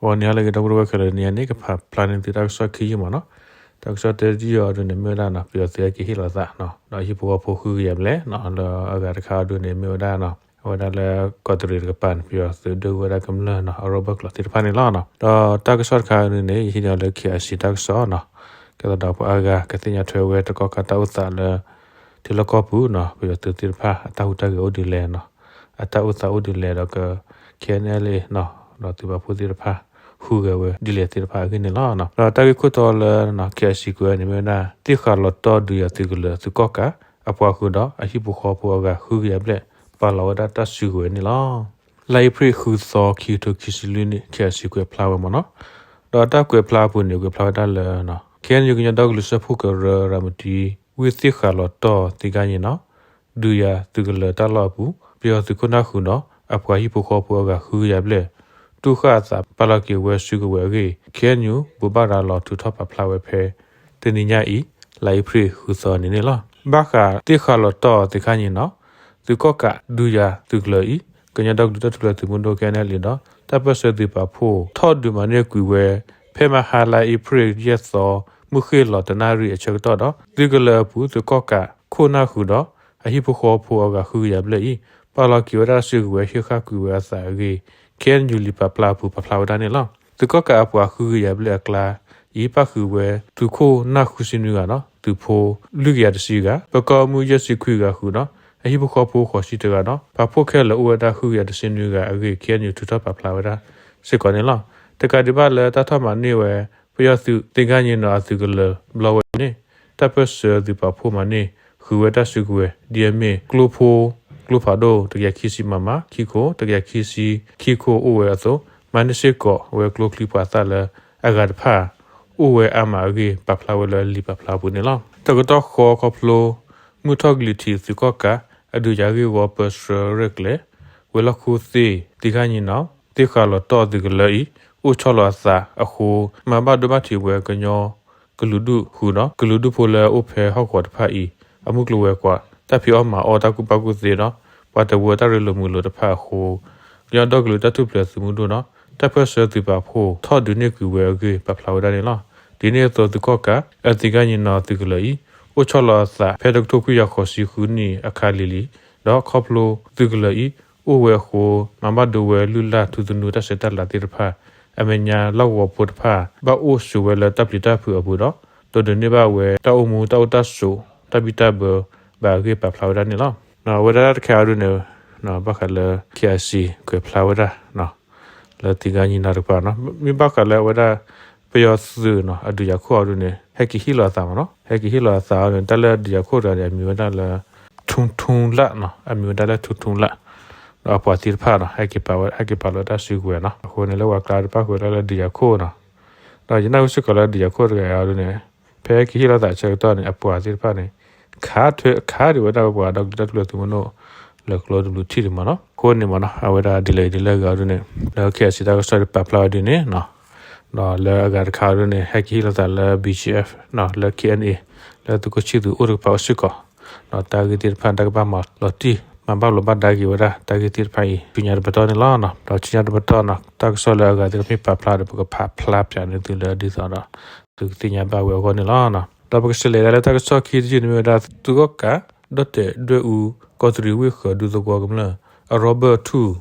ဂီၤနံၤဟါလၢအဂ့ၤ ဒီပုၢ်ဝဲၢ်ခဲလၢာ်, တနံၤအံၤန့ၣ် ကဖးဖျါန့ၢ်သုတၢ်ကစီၣ်ခံယုၢ်မ့ၢ်နီၤ. တၢ်ကစီၣ်တယုၢ်အံၤဒုန့ၣ် မ့ၢ်ဝဲဒၣ်နီၤ ပယီၤသုးဟဲက့ၤဟ့ၣ်လီၤသးနီၤ ဒီးဟံၣ်ဖိဃီဖိဃုကယၤဘျဲၣ်နီၤ, လၢအဂၤတခါအံၤဒုန့ၣ် မ့ၢ်ဝဲဒၣ်နီၤ အဝဲဒၣ်လၢကီးတရံးတကပၤန့ၣ် ပယီၤသုးဒွဲၣ်အူဝဲဒၣ်ကမျၢၢ်နီၤ အရီဘၢၣ်ကျိာ်သ့ၣ်တဖၣ်န့ၣ်လီၤ. ဒီးတၢ်ကစီၣ်တခါအံၤဒုန့ၣ် ယဟံးန့ၢ်အီၤလၢ KIC တၢ်ကစီၣ်နီၤ, ကဲသးဒီးပှၤအါဂၤကသ့ၣ်ညါထွဲဝဲ တကီၢ်ခါတၢ်အိၣ်သးလၢ ထံလီၢ်ကီၢ်ပူၤနီၤ ပယီၤသုးသ့ၣ်တဖၣ် အတၢ်ဟူးတၢ်ဂဲၤအိၣ်ဒ်လဲၣ်နီၤ, အတၢ်အိၣ်သးအိၣ်ဒ်လဲၣ်ဒီး KNLA နီၤ ဒီးသုးပာ်ဖှိၣ်သ့ၣ်တဖၣ် ဟူးဂဲၤဝဲဒ်လဲၣ်သ့ၣ်တဖၣ်အဂ့ၢ်န့ၣ်လီၤ. ဒီးတၢ်ဂ့ၢ်ခိၣ်တီလၢ KIC ကွဲးန့ၣ် မ့ၢ်ဝဲဒၣ် သ့ၣ်ဃးလီၤတီၢ်ဒုးယၤသုးကလၢၤ သုးကီၣ်ကး အပှၤဃုာ်ဒီး အဟံၣ်ဖိဃီဖိအဂၤဃုကယၤဘျဲၣ် ပာ်လီၤဝဲဒၣ်တၢ်စုကဝဲၤန့ၣ်လီၤ. လါအ့ဖြ့ၣ်ဃုသီ ခံကထိခံဆံလွံၢ်နံၣ် KIC ကွဲးဖျါဝဲမ့ၢ်နီၤ. ဒီးတၢ်ကွဲးဖျါအပူၤန့ၣ် ကွဲးဖျါဝဲဒၣ်လၢ KNU ကညီဒီကလုာ်စၢဖှိၣ်ကရၢ ရၤမတံ ဝ့ၢ်သ့ၣ်ဃးလီၤတီၢ်သ့ၣ်ခါညံနီၤ ဒုးယၤသုးကလၢၤတၢ်လီၢ်အပူၤ ပယီၤသုးခိၣ်နၢ်ဃုာ်ဒီး အပှၤဟံၣ်ဖိဃီဖိအဂၤဃုကယၤဘျဲၣ် တူၢ်ဃာ်အသးပာ်လီၤက့ၤဝဲစုကဝဲၤအဂ့ၢ် KNU ဘိးဘၣ်ရၤလီၤထုးထီၣ်ပာ်ဖျါဝဲဖဲ တနံၤညါအံၤ လါအ့ဖြ့ၣ်ဃုသီန့ၣ်န့ၣ်လီၤ. ဘၣ်ဃးသ့ၣ်ဃးလီၤတီၢ်သ့ၣ်ခါညံနီၤ သုးကီၣ်ကးဒုးယၤသုးကလၢၤအံၤ ကညီဒီကလုာ်တၢ်ထူၣ်ဖျဲးသုးမုၢ်ဒိၣ် KNLA ဒီး တၢ်ပၢၢ်ဆၢသုးပာ်ဖှိၣ် ထီၣ်ဒုးမၤန့ၢ်ကွံာ်ဝဲ ဖဲမဟါလါအ့ဖြ့ၣ်ယဲၢ်သီ မုၢ်ဃ့ၢ်လီၤတနၣ်ရံၣ်အဆၢကတီၢ်ဒီး သုးကလၢၤအပူၤ သုးကီၣ်ကးခိၣ်နၢ်ဃုာ်ဒီး အဟံၣ်ဖိဃီဖိအဂၤဃုကယၤဘျဲၣ်အံၤ ပာ်လီၤက့ၤဝဲဒၣ်စုကဝဲၤဟ့ၣ်ဃာ်ကွံာ်ဝဲအသးအဂ့ၢ် KNU လံာ်ပာ်ဖျါအပူၤပာ်ဖျါဝဲဒၣ်န့ၣ်လီၤ. သုးကီၣ်ကးအပှၤဃုကယၤဘျဲၣ်အကျါအံၤ ပၣ်ဃုာ်ဝဲသုးခိၣ်နၢ်ဃုဆံနွံဂၤဒီး သုးဖိလွံၢ်ကယၤတဆံဂၤ, ပၢၤကီၢ်မုၢ်ယဲၢ်ဆံခွံဂၤဃုာ်ဒီး အဟံၣ်ဖိဃီဖိဃိးဆံတဂၤဒီး ပာ်ဖှိၣ်ခဲလၢာ်အိၣ်ဝဲဒၣ်ဃုကယၤတဆံနွံဂၤအဂ့ၢ် KNU ထုးထီၣ်ပာ်ဖျါဝဲဒၣ်စ့ၢ်ကီးန့ၣ်လီၤ. တကးဒံးဘၣ်လၢတၢ်ထီၣ်မၤန့ၢ်ဝဲ ပယီၤသုးသ့ၣ်ခါညံနီၤ အသုးကလၢၤဘျီဝဲန့ၣ် တၢ်ပၢၢ်ဆၢသုးပာ်ဖှိၣ်မၤန့ၢ်ဃုာ်ဝဲတၢ်စုကဝဲၤ ဒ်အမ့ၢ်ကျိဖိ ကျိဖးဒိၣ် တကယၤခံဆံ မမ ခံခိၣ် တကယၤခံဆံခံခိၣ်အိၣ်ဝဲအသိး မၤန့ၢ်စ့ၢ်ကီးဝဲကျိချံမျိာ်သၣ်လၢအဂၤတဖၣ် အိၣ်ဝဲအါမးအဂ့ၢ် ပာ်ဖျါဝဲလၢလံာ်ပာ်ဖျါအပူၤန့ၣ်လီၤ. တကတီၢ်ဃီခီဖျိ မုၢ်ထီၣ်ကလံၤထံးသုးကီၣ်ကး အဒုးယၤဂ့ၢ်ဝီပၢဆှၢရဲၣ်ကျဲၤ ဝဲၤလီၢ်ခိၣ်သ့ၣ်သ့ၣ်ခါညံနီၤ သ့ၣ်ဃးလီၤတီၢ်သုးကလၢၤအံၤ အိၣ်ဆီလီၤအသးအဃိ မၤဘၣ်ဒိဘၣ်ထံးဝဲကညီကလုာ်ဒူၣ်ဃုာ်ဒီး ကလုာ်ဒူၣ်ဖိလၢအအိၣ်ဖဲဟီၣ်ကဝီၤတဖၣ်အံၤ အမုၢ်ကျိၤဝဲၤကွာ် တၢ်ဖံးအီၣ်မၤအီၣ်တၢ်ကူၣ်ဘၣ်ကူၣ်သ့ဒီး ပှၤတဝၢတၢ်ရ့လိာ်မုာ်လိာ်တဖၣ်အဃိ ကညီဒီကလုာ်တၢ်ထူၣ်ဖျဲးသုးမုၢ်ဒိၣ်ဒီး တၢ်ပၢၢ်ဆၢသုးပာ်ဖှိၣ်ထီၣ်ဒုးန့ၢ်ကွံာ်ဝဲအဂ့ၢ် ပာ်ဖျါဝဲဒၣ်န့ၣ်လီၤ. ဒ်န့ၣ်အသိး သုးကီၣ်ကး အသ့ၣ်ခါညံနီၤသုးကလၢၤအံၤ အိၣ်ဆီလီၤအသးဖဲတကထိခွံကယၤဃိးဆံဃုနံၣ်အခါလံၤလံၤ ဒီးခီဖျိသုးကလၢၤအံၤ အိၣ်ဝဲအဃိ မၤဘၣ်ဒိဝဲလုၢ်လၢ်ထူသနူတၢ်ဆဲးတၢ်လၤသ့ၣ်တဖၣ် အမဲာ်ညါလီၢ်ကဝီၤဖိတဖၣ် ဘၣ်အိၣ်ဆိးဝဲလၢတၢ်ပျံၤတၢ်ဖုးအပူၤဒီး ဒိးဒုးန့ၢ်ဘၣ်ဝဲတၢ်အိၣ်မူတၢ်အိၣ်တၢ်ဆိး တၢ်ဘံၣ်တၢ်ဘၢဘၣ်အဂ့ၢ် ပာ်ဖျါဝဲဒၣ်န့ၣ်လီၤ. အဝဲဒၣ်တၢ်တခါအံၤဒုန့ၣ် ဘၣ်ဃးလၢ KIC ကွဲးဖျါဝဲဒၣ် လၢသ့ၣ်ခါညံနီၤတကပၤနီၤ မ့ၢ်ဘၣ်ဃးလၢအဝဲဒၣ် ပယီၤသုးနီၤ အဒုးယၤခိၣ်အံၤဒုန့ၣ် ဟဲက့ၤဟ့ၣ်လီၤအသးမ့ၢ်နီၤ ဟဲက့ၤဟ့ၣ်လီၤအသးအံၤန့ၣ် တၢ်လၢအဒုးယၤခိၣ်တဂၤန့ၣ် အမံၤဝဲဒၣ်လၢ ထူထူလၣ်နီၤ အမံၤဝဲဒၣ်လၢထူထူလၣ် ဒီးအပှၤသ့ၣ်တဖၣ်နီၤ ဟဲက့ၤပာ်ဝဲ ဟဲက့ၤပာ်လီၤတၢ်စုကဝဲၤနီၤ အဃိန့ၣ်လၢပှၤကျါတဖၣ်ဃုာ်ဝဲဒၣ်လၢဒုးယၤခိၣ်နီၤ ဒီးယနၢ်ဟူစ့ၢ်ကီးလၢဒုးယၤခိၣ်တဂၤအံၤဒုန့ၣ် ဖဲဟဲက့ၤဟ့ၣ်လီၤသးဆၢကတီၢ်န့ၣ် အပှၤသ့ၣ်တဖၣ်န့ၣ် ခးထွဲခးဒံးဝဲဒၣ်ပှၤဒီကလုာ်တၢ်ထူၣ်ဖျဲးသုးမုၢ်ဒိၣ် လၢကျိတဘျုးထံၣ်ဒံးမ့ၢ်နီၤ အဃိန့ၣ်မ့ၢ်နီၤ အဝဲဒၣ်ဒ်လဲၣ်ဒ်လဲၣ်ဂ့ၤအံၤဒုန့ၣ် လၢ KIC တၢ်ကစီၣ်ဒ်ပာ်ဖျါဝဲဒ်န့ၣ်နီၤ ဒီးလၢအဂၤတခါအံၤဒုန့ၣ် ဟဲက့ၤဟ့ၣ်လီၤသးလၢ BGF နီၤ လၢ KNA လၢသုးခိၣ်ဆံၣ်သူးအိၣ်တကပၤအိၣ်စ့ၢ်ကီး ဒီးတၢ်ဂ့ၢ်သ့ၣ်တဖၣ် တၢ်ကဘၣ်မၤလီၤတံၢ် မၤဘၣ်လိာ်ဘၣ်ဒါက့ၤဝဲဒၣ် တၢ်ဂ့ၢ်သ့ၣ်တဖၣ်အံၤ ဆူညါတပတီၢ်န့ၣ်လီၤ. ဒီးဆူညါတပတီၢ်နီၤ တၢ်ကစီၣ်လၢအဂၤသ့ၣ်တဖၣ်မ့ၢ်ပာ်ဖျါဒီး ပကဖးဖျါပၠးန့ၢ်သုလၢဒ်သိးဒီး သုကသ့ၣ်ညါဘၣ်ဝဲအဂီၢ်န့ၣ်လီၤ. ဒီးပကစးလဲၤဒၣ်လၢတၢ်ကစီၣ်ခံတယုၢ်န့ၣ်မ့ၢ်ဝဲဒၣ် သုးကီၣ်ကး ဒီၣ်တဲာ်ဒွဲၣ်အူ ကီးတရံးဝ့ၢ်ဃၢၤဒူသဝီကမျၢၢ် အရီဘၢၣ်ထူၣ်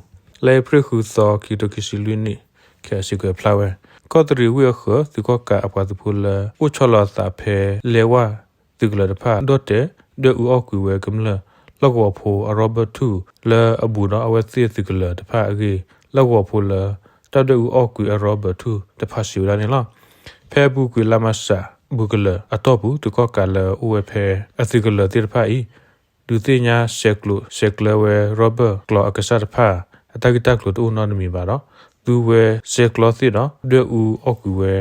လါအ့ဖြ့ၣ်ဃုသီ ခံကထိခံဆံလွံၢ်နံၣ် KIC ကွဲးဖျါဝဲ ကီးတရံးဝ့ၢ်အဃၢၤ သုးကီၣ်ကးအပှၤသုးဖိလၢ အိၣ်ဆီလီၤအသးဖဲလဲၤဝၢ် သုးကလၢၤတဖၣ် ဒီၣ်တဲာ်ဒွဲၣ်အူအီၣ်ကွံာ်ဝဲကမျၢၢ် လီၢ်ကဝီၤဖိအရီဘၢၣ်ထူၣ် လၢအဘူးဒီးအဝဲသ့ၣ်သုးကလၢၤတဖၣ်အဂ့ၢ် လီၢ်ကဝီၤဖိလၢ တၢ်ဒွဲၣ်အူအီၣ်ကွံာ်အရီဘၢၣ်ထူၣ်တဖၣ်စံးဝဲဒၣ်န့ၣ်လီၤ. ဖဲအပူၤကွံာ်လါမးရှးဘူးကလၢၤအတီၢ်ပူၤ သုးကီၣ်ကးလၢအိၣ်ဝဲဖဲအသုးကလၢၤသ့ၣ်တဖၣ်အံၤ ဒုးသ့ၣ်ညါဆဲးကျိးဆဲးကျၢဝဲ ရီဘၢၣ်ကျိာ်အကစၢ်တဖၣ် အတၢ်ဂ့ၢ်တၢ်ကျိၤတအိၣ်နီတမံၤဘၣ်ဒီး သူဝဲဆဲးကျိးသ့ၣ်ဒီး ဒွဲၣ်အူအီၣ်ကွံာ်ဝဲ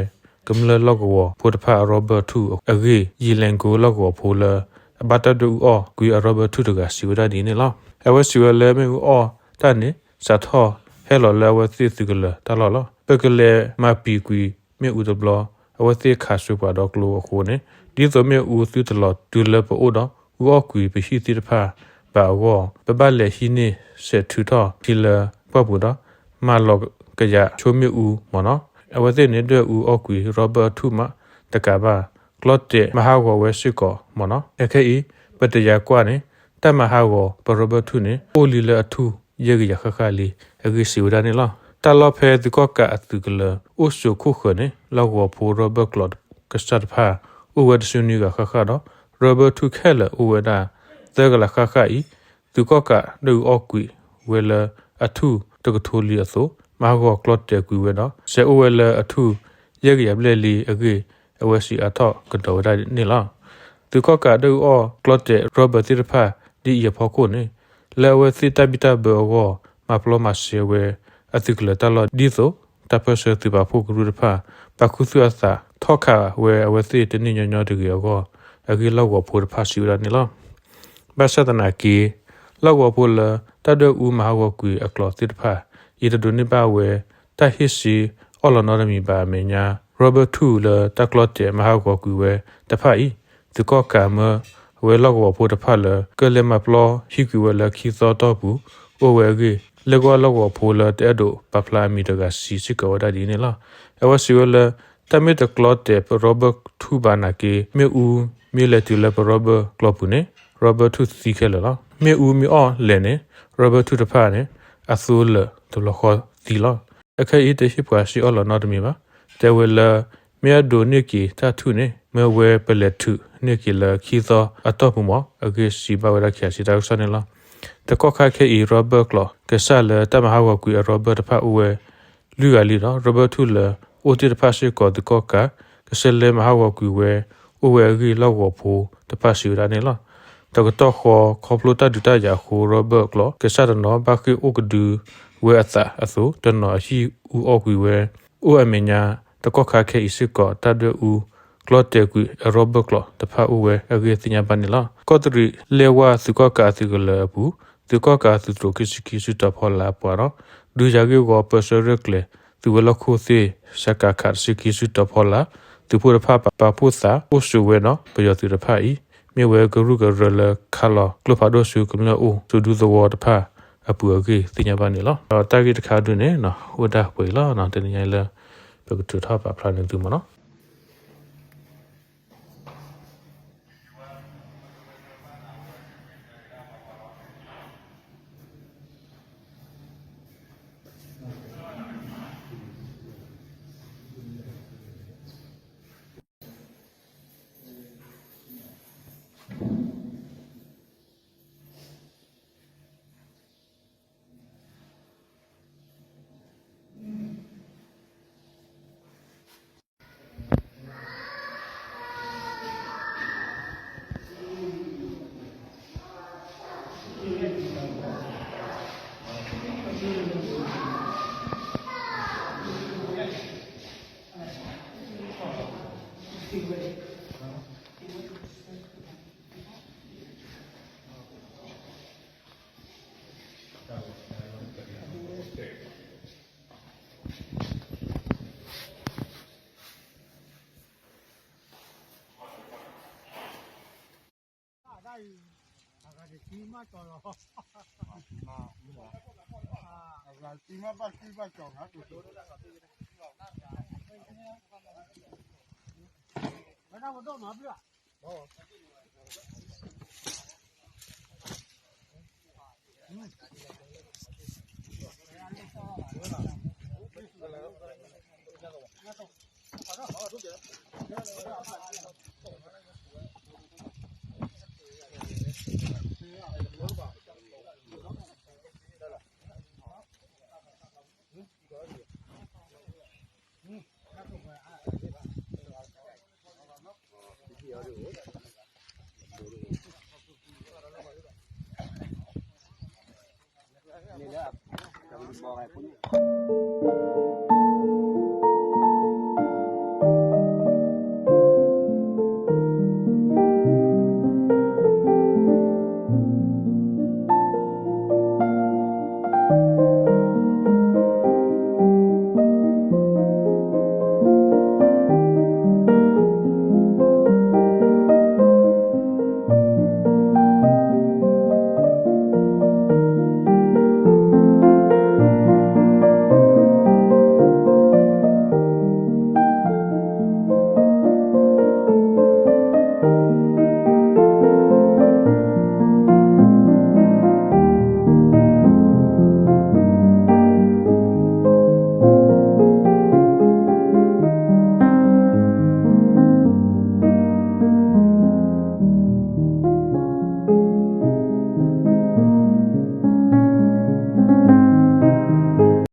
ကမျၢၢ်လီၢ်ကဝီၤဖိတဖၣ်အရီဘၢၣ်ထူၣ်အဂ့ၢ် ယံာ်လဲၣ်ကိလီၢ်ကဝီၤဖိလၢ အဘၣ်တၢ်ဒွဲၣ်အူအီၣ်ကွံာ်အရီဘၢၣ်ထူၣ်တဂၤစံးဝဲဒၣ်ဒ်န့ၣ်လီၤ. အဝဲစံးဝဲလၢမ့ၣ်အူအီၣ်တၢ်န့ၣ် စးထီၣ်ဟဲလီၤလၢအဝဲသ့ၣ်သုးကလၢၤတၢ်လီၢ်လီၤ. ပကလဲၤမၤပံာ်ကွံာ်မ့ၣ်အူတဘျီ အဝဲသ့ၣ်ခးဆူပှၤဒီကျိအဃိန့ၣ် ဒ်သိးမ့ၣ်အူသုတလီၤတုၤလၢပအိၣ်ဒီး အူအီၣ်ကွံာ်ပဟံၣ်သ့ၣ်တဖၣ်ဘၣ်အဂီၢ် ပဘၣ်လဲၤဟံးန့ၢ်စဲးထုးထီၣ်ထံလၢပှၢ်ပူၤဒီး မၤလီၤကယၤဆိမ့ၣ်အူမ့ၢ်နီၤ. အဝဲသ့ၣ်န့ၣ်ဒွဲၣ်အူအီၣ်ကွံာ် Robert အထူၣ်မးတကးဘၣ် ကျီတဲာ်မၤဟးဂီၤဝဲစ့ၢ်ကီးမ့ၢ်နီၤ. ခဲအံၤ ပတယာ်ကွၢ်န့ၣ် တၢ်မၤဟးဂီၤပ Robert ထူၣ်န့ၣ် အိၣ်လံလၢအထူၣ်ယဲၢ်ကယၤဃၣ်ဃၣ်လံအဂ့ၢ် စံးဝဲဒၣ်န့ၣ်လီၤ. တၢ်လီၢ်ဖဲသုးကီၣ်ကးအသုးကလၢၤ အိၣ်ဆိးခိၣ်ဃၢၤန့ၣ် လီၢ်ကဝီၤဖိ Robert ကျိးကစၢ်တဖၣ် အိၣ်ဝဲတစုနွံဂၤဃၣ်ဃၣ်ဒီး Robert ထူၣ်ခဲလၢာ်အိၣ်ဝဲဒၣ် သၢကလးဃၣ်ဃၣ်အံၤ သုးကီၣ်ကးဒွဲၣ်အူအီၣ်ကွံာ်ဝဲလၢအထူၣ်တကထိလံအသိး မၤဟးဂီၤကျီတဲာ်ကွံာ်ဝဲဒီး ဆဲးအိၣ်ဝဲလၢအထူၣ်ယဲၢ်ကယၤဘျဲၣ်လံအဂ့ၢ် အဝဲစံးအါထီၣ်ကဒီးဝဲဒၣ်န့ၣ်လီၤ. သုးကီၣ်ကးဒွဲၣ်အူအီၣ်ကျီတဲာ် Robert သ့ၣ်တဖၣ် ဒ်အံၤအဖီခိၣ်န့ၣ် လၢအဝဲသ့ၣ်တၢ်ဘံၣ်တၢ်ဘၢအဂီၢ် မၤပျီမၤစဲဝဲအသုးကလၢၤတၢ်လီၢ် ဒ်သိးတၢ်ပၢၢ်ဆၢသုးပာ်ဖှိၣ်ကရူၢ်တဖၣ် ပာ်ခူသူၣ်အသး ထီၣ်ခးဝဲအဝဲသ့ၣ်တန့ၢ်ညီညီတဂ့ၤအဂီၢ် အဂ့ၢ်လီၢ်ကဝီၤဖိတဖၣ်စံးဝဲဒၣ်န့ၣ်လီၤ. ဘၣ်ဆၣ်သနာ်က့ လီၢ်ကဝီၤဖိလၢတၢ်ဒွဲၣ်အူမၤဟးဂီၤကွံာ်အကျိးသ့ၣ်တဖၣ် အံၤတဒိးန့ၢ်ဘၣ်ဝဲတၢ်ဟ့ၣ်စ့အီၣ်လီၤနီတမံၤဘၣ်အမဲာ်ညါ Robert ထူၣ်လၢတၢ်ကျီတဲာ်မၤဟးဂီၤကွံာ်ဝဲတဖၣ်အံၤ သုးကီၣ်ကးမၢဝဲလီၢ်ကဝီၤဖိတဖၣ်လၢ ကလဲၤမၤပျီဟံးကွံာ်ဝဲလၢခံသီအတီၢ်ပူၤ အိၣ်ဝဲအဂ့ၢ် လၢကွၢ်လီၢ်ကဝီၤဖိလၢတအဲၣ်ဒိးပာ်ဖျါအမံၤတဂၤစံးစ့ၢ်ကီးဝဲဒၣ်ဒ်အံၤန့ၣ်လီၤ. အဝဲစံးဝဲလၢ တၢ်မ့ၢ်တကျီတဲာ်ပ Robert ထူၣ်ဘၣ်နာ်က့ မ့ၣ်အူမ့ၢ်လဲၤတုၤလၢပ Robert ကျိးပူၤန့ၣ် Robert ထူၣ်သံခဲလၢာ်လီၤ. မ့ၣ်အူမ့ၢ်အီၣ်လဲၤန့ၣ် Robert ထူၣ်တဖၣ်န့ၣ် အသိလၢာ်တဘျီဃီသံလီၤ. အခဲအံၤတဟ့ၣ်ပှၤစ့အီၣ်လီၤနီတမံၤဘၣ်. တဲဝဲလၢ မ့ၢ်အဒိးန့ၢ်က့ၤတၢ်ထူၣ်န့ၣ် မၢဝဲပလဲၤထုးန့ၢ်က့ၤလၢခံသီအတီၢ်ပူၤမး အဂ့ၢ်စံးဘၣ်ဝဲဒၣ် ခ့ၣ်စံတၢ်ကစီၣ်န့ၣ်လီၤ. တကီၢ်ခါခဲအံၤ Robert ကျိးကစၢ်လၢတၢ်မၤဟးဂီၤကွံာ်အ Robert တဖၣ်အိၣ်ဝဲ လွံၢ်ဂၤလံဒီး Robert ထူၣ်လၢအိၣ်တ့ၢ်တဖၣ်စ့ၢ်ကီး သုးကီၣ်ကး ကဆဲးလဲၤမၤဟးဂီၤကွံာ်ဝဲ အိၣ်ဝဲအဂ့ၢ်လီၢ်ကဝီၤဖိတဖၣ်စံးဝဲဒၣ်န့ၣ်လီၤ. တကတီၢ်ဃီ ခီဖျိတၢ်ဒုးတၢ်ယၤအဃိ Robert ကျိးကစၢ်တနီၤ ဘၣ်ဃ့ၢ်အိၣ်ကဒုဝဲအသးအသိး တနီၤအဟံၣ်အူအီၣ်ကွံာ်ဝဲ အိၣ်အမဲာ်ညါ တကီၢ်ခါခဲအံၤစ့ၢ်ကီး တၢ်ဒွဲၣ်အူကျီတဲာ်ကွံာ်အ Robert ကျိးတဖၣ်အိၣ်ဝဲအဂ့ၢ်သ့ၣ်ညါဘၣ်န့ၣ်လီၤ. ကီၢ်တရံးလဲၢ်ဝၢ်သုးကီၣ်ကးအသုးကလၢၤအပူၤ သုးကီၣ်ကးသုးတြိၤခံဆံခံဆူတီၤဖီလာ်အပှၤဒီး ဒုးယၤဂ့ၢ်ဝီပၢဆှၢရဲၣ်ကျဲၤ သုးဝဲၤလီၢ်ခိၣ်သ့ၣ် စကခ တဆံခံဆူတီၤဖီလာ် သုးဖိတဖၣ်ပာ်ဖှိၣ်သး အိၣ်ဆိးဝဲဒီး ပယီၤသုးတဖၣ်အံၤ မ့ၢ်ဝဲကရူၢ်ကရၢလၢခးလီၤကျိဖးဒိၣ်ဆူကမျၢၢ်အိၣ် ဆူဒူသဝီတဖၣ်အပူၤအဂ့ၢ်သ့ၣ်ညါဘၣ်န့ၣ်လီၤ. ဒီးတၢ်ဂ့ၢ်တခါဒုန့ၣ် အိၣ်ဒၣ်ပှဲၤအံၤလီၤ. တနံၤညါအံၤလၢ ပကထုးထီၣ်ပာ်ဖျါန့ၢ်သုမ့ၢ်နီၤ.